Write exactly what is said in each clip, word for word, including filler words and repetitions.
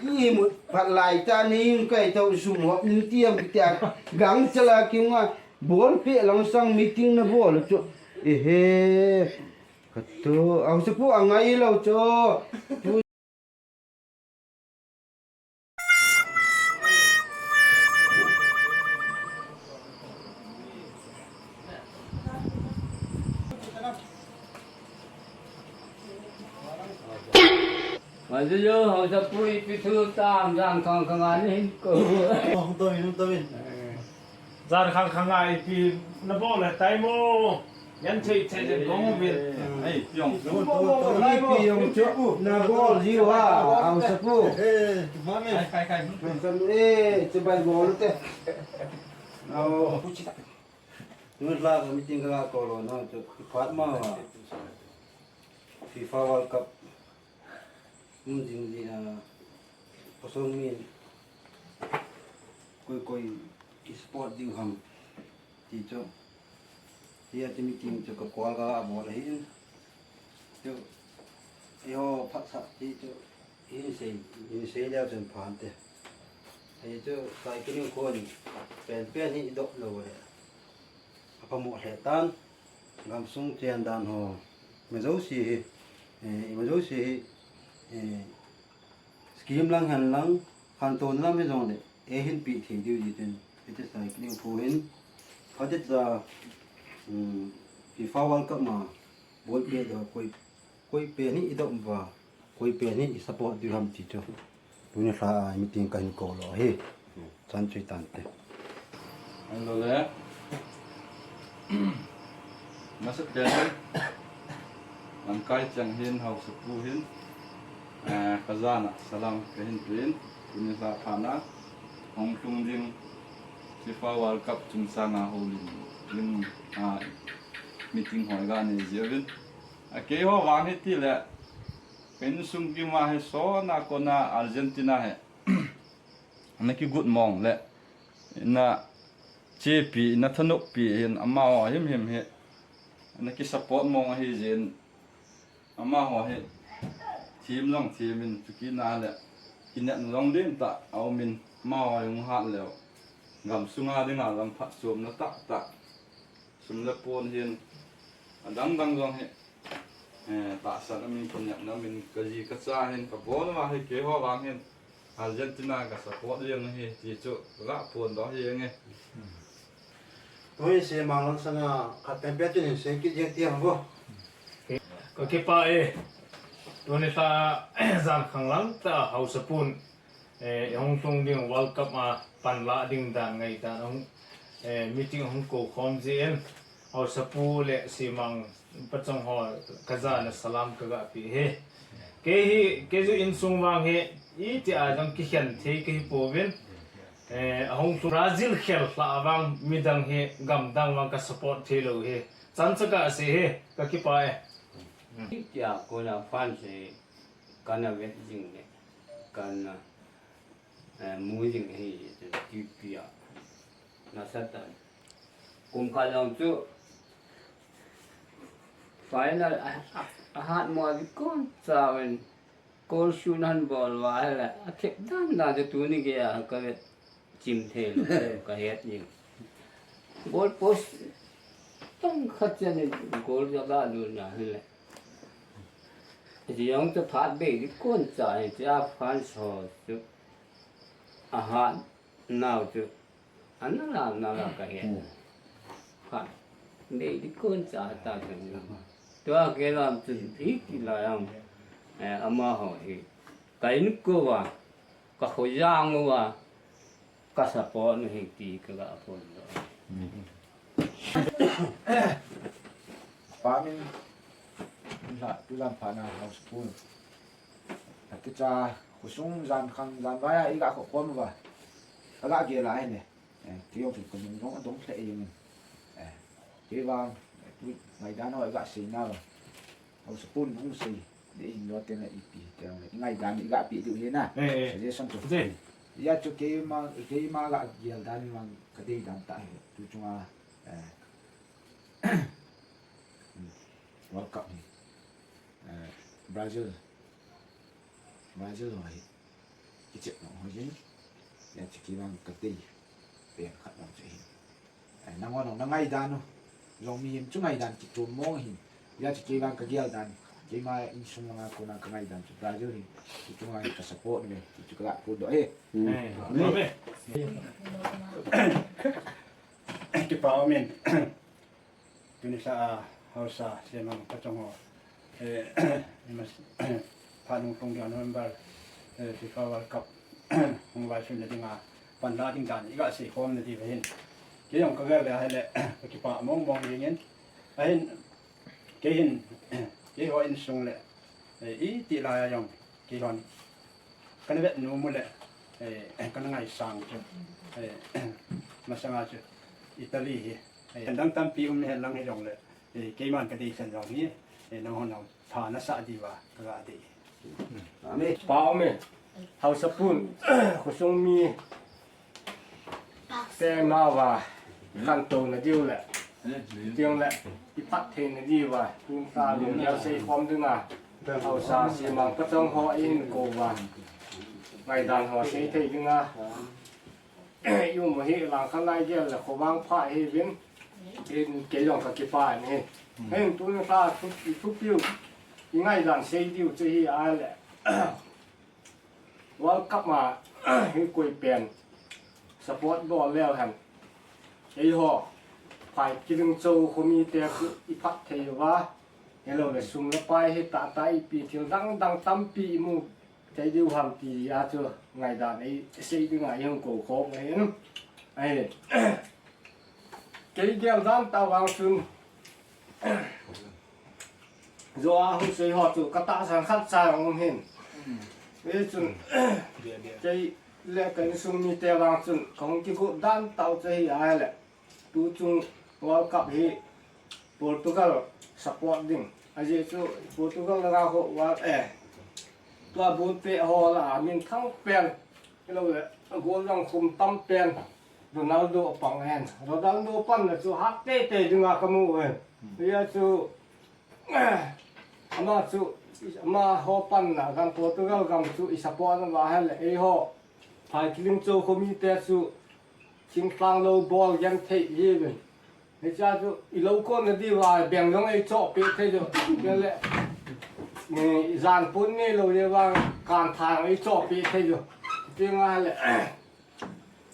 Imut phat lai ta ni kai tau sum hop ning tiam tia. Gang chala kinga bol pe lang sang meeting na bol chu. Ehe. Katu, au se pu angai lo chu. Mazu yo, hausa pu ipi thu tam jang khang khang ani ko. Oh, to in, to in. Jan khang khang a ipi na bol le tai mo. Yan chei chei le gong uvin. Ei, piong. To, to, to, ipi jong chu na bol jiu ha, hausa pu. Eh, mami. Kai, kai, kai. Kan, eh, chu bai bol te. Au. Nunglha ka meeting ka call na chu phat ma. FIFA World Cup. Mun ding ding a, pasal min koi koi sport ding ham ti chu. Tia ti meeting chu ka call ka bol ahi. Chu, eiho phatsah ti chu, hin sei, hin sei leu chun phan te. Hei chu, cycling khon, pen pen hi i dop lou le. A pamo hle tan, gamsung chen dan ho, ima jouse hi, eh, ima jouse hi, eh, scheme lang hen lang, khantouna lam hi jong le, eihin pe thei diu ji tin, iti cycling khu hin, phatecha, um, FIFA World Cup ma, bol pe do koi, koi pen hi i dop uva, koi pen hi i support diu ham ti chu. Tuni lha a meeting ka hin call u ahi. Chan chu hitan te. Hello le. Masa pen. Lamkai chang hin hausa pu hin. Eh, ka jana salam ka hin tuin. Tuni lha phat na. Hung tlung ding FIFA World Cup chungchang a houlim ding a meeting hoi ga nei jiuvin. A keiho vang hi ti le. Ka insung kima hi sona kona Argentina hi. Na kigut mong le. Na chepi, na thanoppi hin amaho him him hi. Na ki support mong ahi jin. Amaho hi. Thim jong thim in chuki na le. Kinepna jong lim tah a um in amaho jong hat leu. Gamsunga dinga jong phatchomna tah tah. Sum le pon hin, adang dang jong hi, eh, tahsan a min kinepna min ka ji ka cha hin ka bol uva hi keiho vang hin Argentina ka support jeng hi ti chu ka ga phondoh hi nge. Tui se mang lang sanga khat pen pen tin se kit jeng ti ham bo. Ka kipah e. Tuni lha jan khang lang ta hausa pun. Eh, i hung tlung ding World Cup a panla ding dan ngaidan hung, eh, meeting hung kou khom jin, hausa pu le Simang pachong ho ka jana salam ka ga pe hi. Kei hi, kei chu insung vang hi, iti a jong kikhen thei ka hi pouvin. Eh, a hung tlung Brazil khel lha vang midang hi, gamdang vang ka support thei lou hi. Chan chu ka sei hi, ka kipah e. Iti a kona fans hi, kana vet jing le, kana eh, mu jing ahi, ti pi a. Nasatah. Kum khat jong chu final a, a, a hat mo a vi kon chauvin goal shoot han bol uva ahile, a thep dan dan chu tuni gei a ka vet chim thei lou, ka het jing. Goal post tong khat chan in goal ja ga lut na ahile. Ti jong chu phat bei di kon cha hi, ti a fans ho chu. A hat nau chu. Ana la, ana la ka het. Hmm. Phat bei di kon cha ta chu. Tua kei lam chu hi kila jong. Eh, amaho hi. Ka in kou va. Ka khojang uva. Ka support nu hi ti ka ga phondoh. Pa min, min la, tu lam pa na house phone. Ati cha, khosung jan khang jan vaya i ga kho khom uva. Ka ga gel a hi ne. Eh, kei jong chu ka nung jong a dong lheh jeng in. Eh, kei vang, eh, tu ngaidan ho i ga sei na uva. House phone hung sei. Dei in lo te na ipi te na. I ngaidan i ga pe diu hi na. Eh, eh. Suggestion chu. Jeh. Hijeh chun keima, keima ga gel dan vang ka dei dan tah hi. Tu chunga, eh, World Cup hi. Eh, Brazil. Brazil ho hi kichep nau ho jin. Hijeh chun kei vang kadei pen khat jong chu ahin. Ai, nangho nang na ngaidan u jong mihem chu ngaidan kitom mong ahin. Hijeh chun kei vang kagel dan, keima insung langa kona kangaidan chu Brazil hi, kei chunga hi kasupport uve, kei chu kaga phondoh e. Amen. Kipa umin. Tuni sa a, haosa, Semang Pachong ho. Eh, imas-, phat lungthim dia November, eh, FIFA World Cup hung vaisun na dinga, panla ding dan, iga seikhom na diu ahin. Kei jong kagel le ahile, kakipa mong mong jingin. Ahin, kei hin, keiho insung le, eh, iti laiya jong, keihon kana vet nom u le, eh, kana ngaisang chu, eh, masanga chu Italy hi, eh, dang tampi um hen lang hijongle, eh, keiman kadeisah jong hi, eh, nangho nang pha nasah diuva kaga dei. Amen. Pa ume, haosapu, khosung mi, te mao va, khantou na diu le, tiang le, iphat thei na diuva, tun ta lungdei seikhom dinga, haosa Semang Pachong ho eihin kou uva, ngaidan ho seithei dinga, ium u hi langkhat lai gel le khovang pha hiuvin, in kei jong kakipa in ahi. Hin tun ta thu, thupiu, ingaidan sei diu chu hi ahile. World Cup a, hi koi pen support bol leu hen. Eiho, Phaikiling Cho khomite chu iphat thei uva. Hilou le sum le pai hi tahtah ipi thil dang dang tampi imu thei diu ham tia chu ngaidan eisei dinga eihung kou khom ahin. Ahi. Kei gel dan tah vang chun, jo a hung sei ho chu katahsan khat cha jong um hin. Hichun, kei le ka insung mite vang chun, kahung kigot dan tah u chu hi ahile. Tuchung World Cup hi Portugal support ding. Ajeh chu Portugal langa ho World, eh, tua ball peh ho lah a minthang pen. Hilou le, goal jong khum tam pen. Ronaldo apang hen. Ronaldo panna chu hat teitei dinga kamu hen. Hia chu, ama chu, amaho panna gam Portugal gam chu isupport uva ahile eiho, Phaikiling Cho khomite chu, thingtlang lou bol genthei hiuvin. Hichea chu ilou kon na diuva, beng jong eichoh peh thei diu. Chule, ni jan pon neilou diuva, kantha jong eichoh peh thei diu. Tia ahile,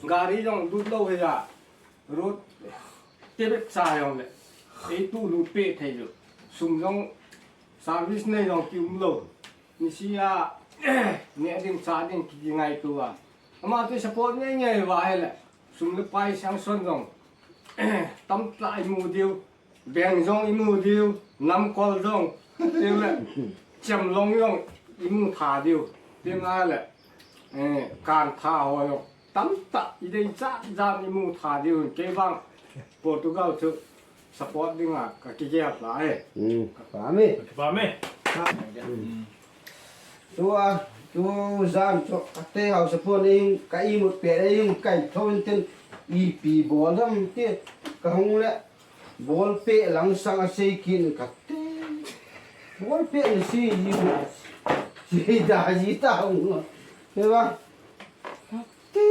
gari jong lut lou hia, road tebet cha jongle, eituh lut peh thei diu. Sum jong service nei jong kium lou. Nisea, neh ding chah ding ki, kingaito uva. Ama chu support ngei ngei uva ahile. Sum le pai sanction jong tamtah imu diu. Beng jong imu diu. Namkol jong. Tiule. Chemlong jong imu tha diu. Tia ahile. Eh, kantha ho jong. Tamtah idei chat jan imu tha diu. Kei vang Portugal chu support dinga kakigel lai. Hmm, pame. Pame. Tua, tujan chu, kate haosapu in, ka imut pet in, kaithou in tin, ipi bol ham ti, kahung le, bol peh langsang asei kit in kate. Bol peh in sei ji, sei da ji ta hung. Heba. Ti,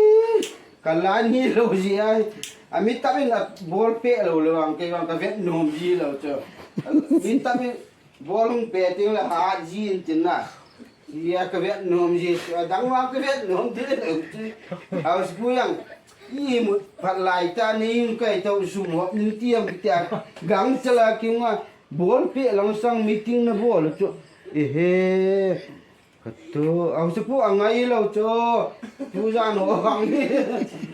kalah nilou ji ai. Ami tamin abol peh lou le vang, kei vang kavet nom ji lou chu. Mi tamin bol hung peh teng le hat ji in tin na. Hia kavet nom ji chu, adang vang kavet nom ji lou chu. Haosapu jong, imut phat lai tah in kaithou sum hop ning tiam kitia. Gangchela kiunga, bol peh langsang meeting nabol chu. Ehe. Katu, haosapu angai lou chu. Tujan ho vang ni.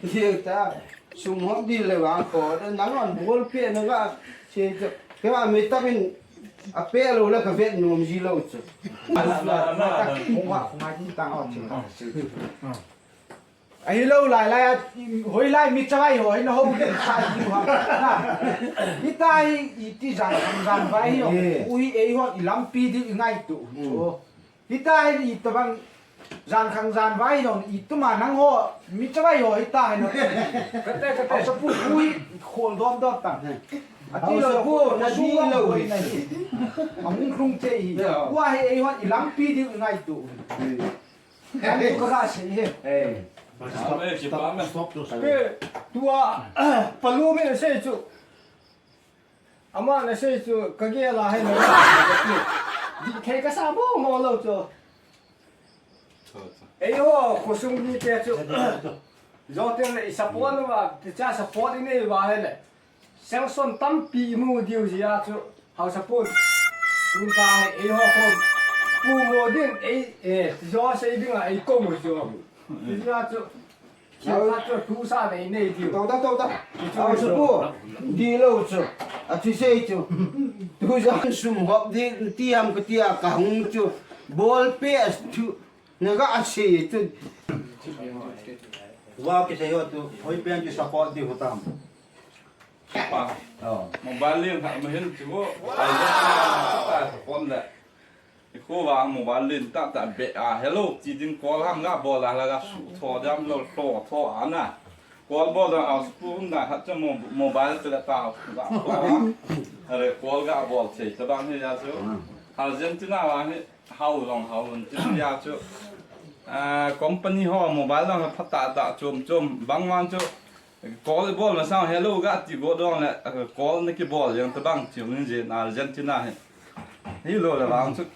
Jeng ta. Sum hop ding le vang ko. Nang abol peh na ga. Che chu. Kei vang mi tamin apeh lou le kavet nom ji lou chu. Ahilou lai lai a, hoilai mi chavai ho, hina ho, hita hi, iti jan, jan vai ho, u hi eiho, ilampi ding, ingaito. Hita hi, itobang, jan khang jan vai ho, ituma nangho, mi chavai ho, hita hi no. Kate, kate. Haosapu, u hi, khol dom dom tang. Ati lou, haosapu, na di lou, hoina hi. Amung lhung che hi. Ua hi eiho, ilampi ding, ingaito. Kan tu ka sei he. Hey. Stop, stop, stop. Ke, tua, palu me sei chu. Ama na sei chu, ka gel a he na. Di thei ka sa mo mo lo chu. Ei ho, khosung mite chu. Joten le i support na ba, ti cha support i nei ba he le. Sanction tampi i mu diu jia chu, hausa pun. Tun ta he, ei ho ko. Pu mo din, ei, eh, jo sei ding a, ei ko mu chu. Ti jia chu. Khat chu, tu sa nei nei diu. Tau ta, tau ta. Hausa pu. Di lo chu. A ti sei chu. Tu sa sum hop di, ti am ka ti a ka hung chu. Ball pe as chu. Na ga a sei chu. Wa ki sei ho tu. Hoi pen chu support di ho tam. Pa. Oh. Mobile link ha ma hin chu. Ai, ta phone le. I khu wa mobile link ta ta be a hello ti ding call ham ga bol a la ga su tho dam lo tho tho a na. Call bol da a su na ha cha mo-, mobile te la ta ga. Are call ga bol che ta bang he ya chu. Argentina wa he hao long hao lun ti ya chu. Ah, company ho mobile long pha ta ta chom chom bang wan chu. Call bol na sang hello ga ti go dong le, call na ki bol jeng ta bang ti ning je na Argentina he. Hi lo le bang chu.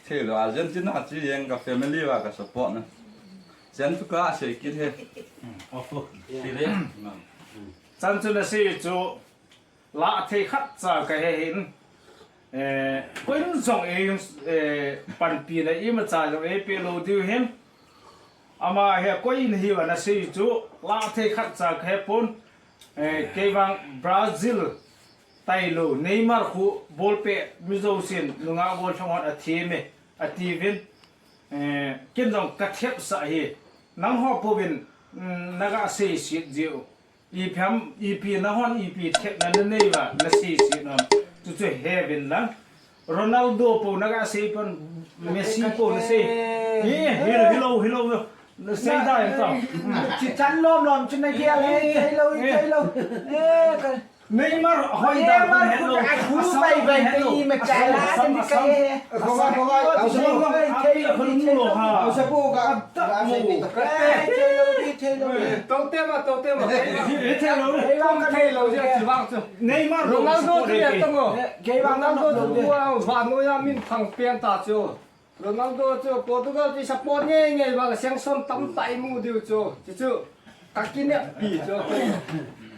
Thei lo Argentina chi jeng ka family wa ka support na. Chen tu ka sei kit he. Chan chu na sei chu la thei khat cha ka he hin. Eh, koin jong ei, eh, panpi na ima cha jong ei pe lo diu hin. Ama he koin hi va na sei chu la thei khat cha ka he pon. Eh, kei vang Brazil tai lo Neymar khu bol pe mi jo sin nunga bol thang hot a thi me a ti vin. Eh, kin jong ka thep sa hi nang ho po vin, mm, na ga sei sit jiu. Ipi ham, ipi na hon, ipi thepna na nei va, na sei sit non. Chu chu he vin lang. Ronaldo po na ga sei pon, Messi po na sei. Hi, hi lo, hi lo, hi lo. Na sei da en tao. Chi chan lom lom, chi na gel, eh, thei lo, thei lo. Eh, ka Neymar hoi da, Neymar het lo. Khu bai bai, ka i ma chai la, ni ka e. Khoga, khoga, au sa, khoga, thei lo, thei lo. Au sa po ka. Thei lo, thei lo. Tau te ma, tau te ma. Thei lo. Thei lo, thei lo, thei lo, thei lo. Neymar Ronaldo chu ya tong o. Ronaldo chu wa, wa no ya min thang pen ta chu. Ronaldo chu Portugal chu support ngei ngei vang sanction tamtah i mu diu chu. Chu chu ka kineppi chu.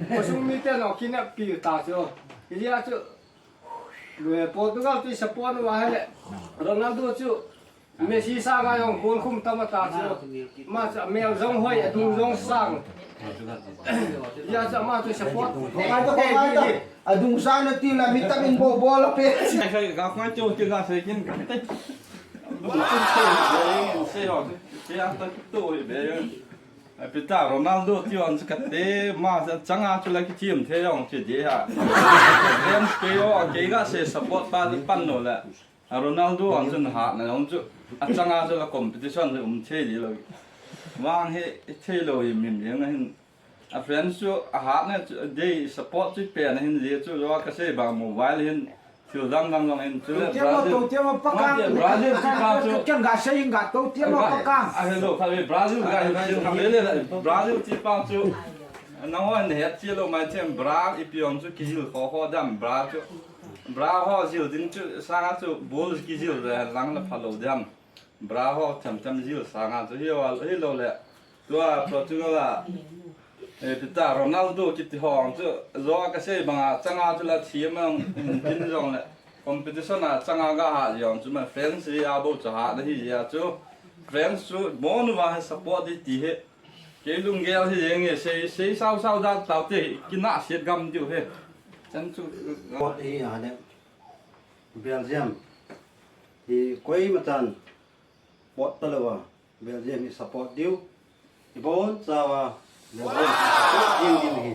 Khosung mite jong kineppi ta chu. Hijeh a chu Portugal chu support uva ahile Ronaldo chu Messi sanga jong kon khum tam ata chu. Ama chu amel jong hoi, adung jong sang. Hijeh a chu ama chu support. Adung sang nati la mi tam in bol bol a pe. Ka khoi chu ti la se kin. Sei ho, sei a ta tu hi be. Pita Ronaldo ti on chu kate, ma changa chu la kithiam thei jong chi di ha. Games kei o, kei ga sei support pa pan no la. A Ronaldo on chu na ha na jong chu. Achanga chu la competition le um thei di lo. Vang he thei lo hi min jeng hin. A friends chu ahat na chu, dei support chu pen hin le chu, jo ka sei bang mobile hin thil dang dang jong hin chu le Brazil. To tiam a pakang. Brazil chi pa chu. Ken ga sei ga to tiam a pakang. A hello, kha Brazil ga hin thil kha le le Brazil chi pa chu. Nang hon het chi lo mai them bra ipi jong chu kijil kho kho dam bra chu. Bra ho jil ding chu sanga chu bul kijil le lang la pha lo dam. Bra ho them them jil sanga chu hi lo, hi lo le. Tua Portugal a, eh, pita Ronaldo kiti ho ang chu, jo ka sei banga, changa chu la thiam ang, tin jong le, competition a changa ga ha jong chu ma fans ri a bo chu ha da hi ja chu, fans chu mo nu va he support di ti he, kei lunggel hi jeng e, sei, sei sao sao da tau te, kina siat gam diu he. Chan chu. Pot hi a le, Belgium, hi koi matan, pot ta lo va. Belgium hi support diu. Ibon chawa Belgium hi support diu diu hi.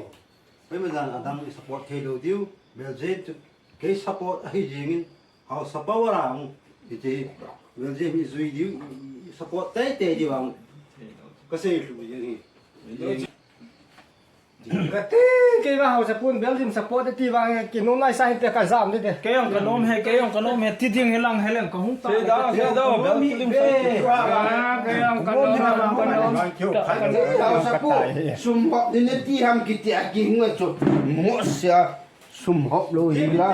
Koi ma dan adang hi support thei lo diu. Belgium chu kei support ahi jingin. Hau support a ang. Iti Belgium hi jui diu. Support tei tei diu ang. Ka sei lu jing hi. Kati, kei vang hausa pun Belgium support ti vang, kinung nai sa hin te ka jam ni te. Kei jong ka nom he, kei jong ka nom he, ti ding he lang he leng ka hung ta. Sei da, sei da, Belgium support. Ah, kei jong ka nom. Hausapu, sum hop ni nati ham kiti a kihung a chu. Mo sia, sum hop lou hi la.